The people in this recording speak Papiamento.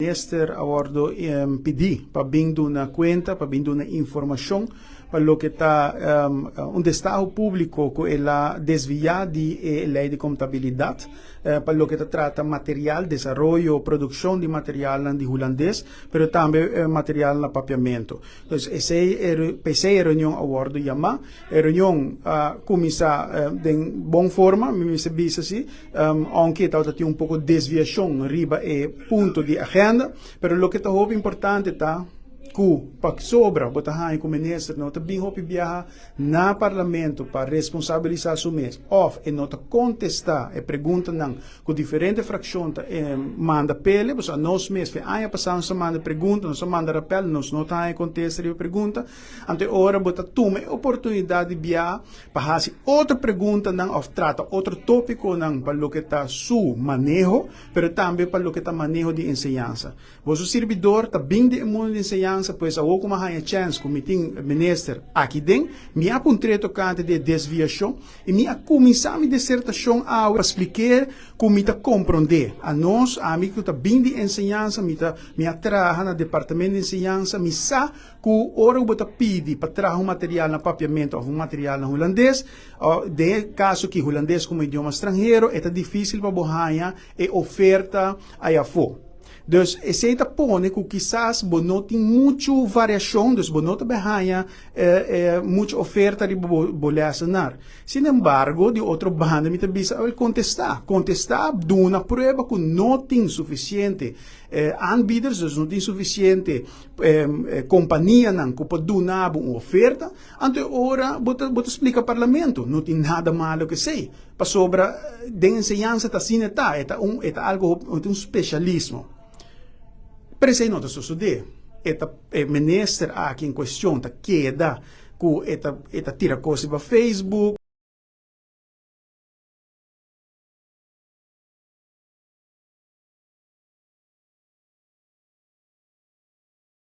Minister a wordo pidi pa bin duna cuenta, pa bin duna informacion pa loke ta un destaho publico cu el a desvia di e ley di contabilidad pa loke ta trata material, desaroyo, produccion di materialnan di Hulandes, pero tambe material na Papiamento. Dus esey p'esey e reunion a wordo yama. E reunion a cuminsa den bon forma, mi mester bisa si, aunke tabata tin un poco desviacion riba e punto di agenda, pero loke ta hopi importante ta cu pasobra bo ta haña cu minister no ta bin hopi biaha na Parlamento pa responsabilisa su mes of e no ta contesta e preguntanan cu diferente fraccion ta manda pele, pasobra nos mes fe aña pasa nos a manda pregunta, nos a manda rapel, nos no ta haña contesta riba e pregunta, anto e ora bo ta tuma e oportunidad di bia pa haci otro preguntanan of trata otro topiconan pa loke ta su maneho, pero tambe pa loke ta maneho di enseñansa. Boso sirbidor ta bin di e mundo di enseñansa, pues awor ku mi a haña chèns ku mi tin minister aki den, mi a puntr'é tokante di e desviashon i mi a kuminsá mi disertashon awe pa splik'é ku mi ta komprondé. Anos, ami ku ta bin di enseñansa, mi ta mi a traha na departamento di enseñansa, mi sa ku ora ku bo ta pidi pa traha un material na papiamentu òf un material na hulandes, den e kaso aki hulandes komo idioma stranhero, e ta difísil pa bo haña e oferta ayafó. Dus esei ta pone ku kisas bo no tin muchu variashon, dus bo no ta bai haña muchu oferta riba bo lèsenar. Sin embargo, di otro banda mi ta bisa, awel kontestá, kontestá, duna prueba ku no tin sufisiente aanbieders, dus no tin sufisiente kompanianan ku por duna bo un oferta, anto e ora bo ta bo ta splika parlamento, no tin nada malo ku esei. Pasobra den enseñansa ta asina e ta, e ta un e ta algo e ta un spesialismo. Pero esei no ta sosodé. E ta e minister aki en kuestion ta keda ku e ta e ta tira kos riba Facebook.